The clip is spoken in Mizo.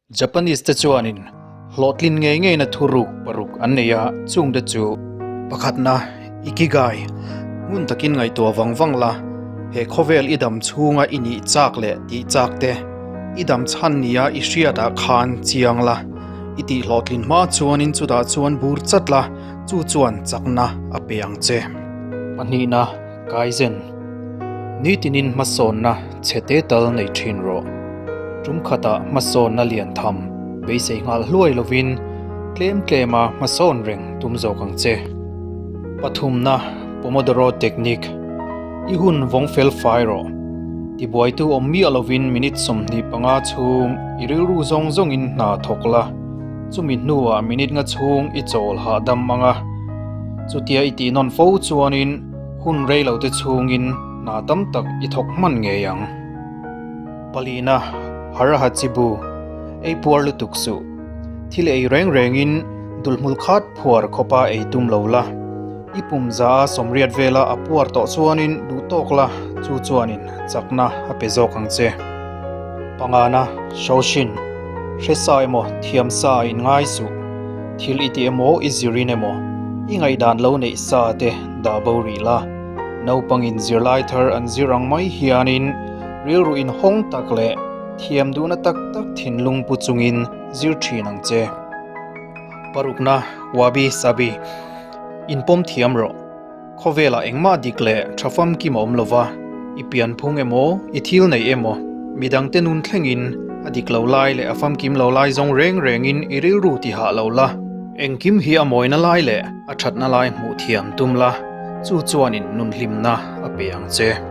Japanese te chuanin hlawhtlin ngei ngeina thuruk paruk an nei a, chungte chu. Pakhatna, Ikigai, ngun takin ngaihtuah vang vang la, he khawvel i dam chhunga i nih chak leh tih chak te, i dam chhan nia i hriatah khan chiang la, i tih hlawhtlin hma chuanin chutah chuan bur chat la, chu chuan chakna a pe ang che. Pahnihna, Kaizen, Nitinin hmasawnna chhe te tal nei thin rawh. Tum khatah hmasawnna lian tham beisei nghal hluai lovin tlem tlema hmasawn reng tum zawk ang che. Pathumna, Pomodoro Technique, I hun vawng fel fai rawh. Tibuaitu awm miah lovin minute 25 chhung i rilru zawng zawngin hna thawk la. Chumi hnuah minute nga chhung i chawl hahdam ang a. Chutia i tih nawn fo chuanin hun rei lo te chhungin hna tam tak i thawk hman ngei ang. Palina, Haraha chibu, ei puar lutuk suh. Thil ei reng rengin dulhmul khat phuar khawpa ei tum lo la. I pum za a sawmriat vela a puar tawh chuanin duh tawk la, chu chuanin chakna a pe zawk ang che. Pangana, Shoshin, hre sa emaw thiam sa a inngai suh. Thil i ti emaw i zirin emaw, i ngaihdan lo neih sa te dah bo rih la. Naupangin zirlai thar an zir ang mai hianin rilru inhawng tak leh thiam duhna tak tak thinlung pu chungin zir thin ang che. Parukna, Wabi Sabi, inpawm thiam rawh. Khawvelah engmah dik leh tha famkim a awm lo va, i pianphung emaw, i thil neih emaw, midangte nun thlengin a dik lo lai leh a famkim lo lai zawng reng rengin i rilru ti hah lo la. Engkim hi a mawina lai leh a thatna lai hmuh thiam tum la, chu chuanin nun hlimna a pe ang che.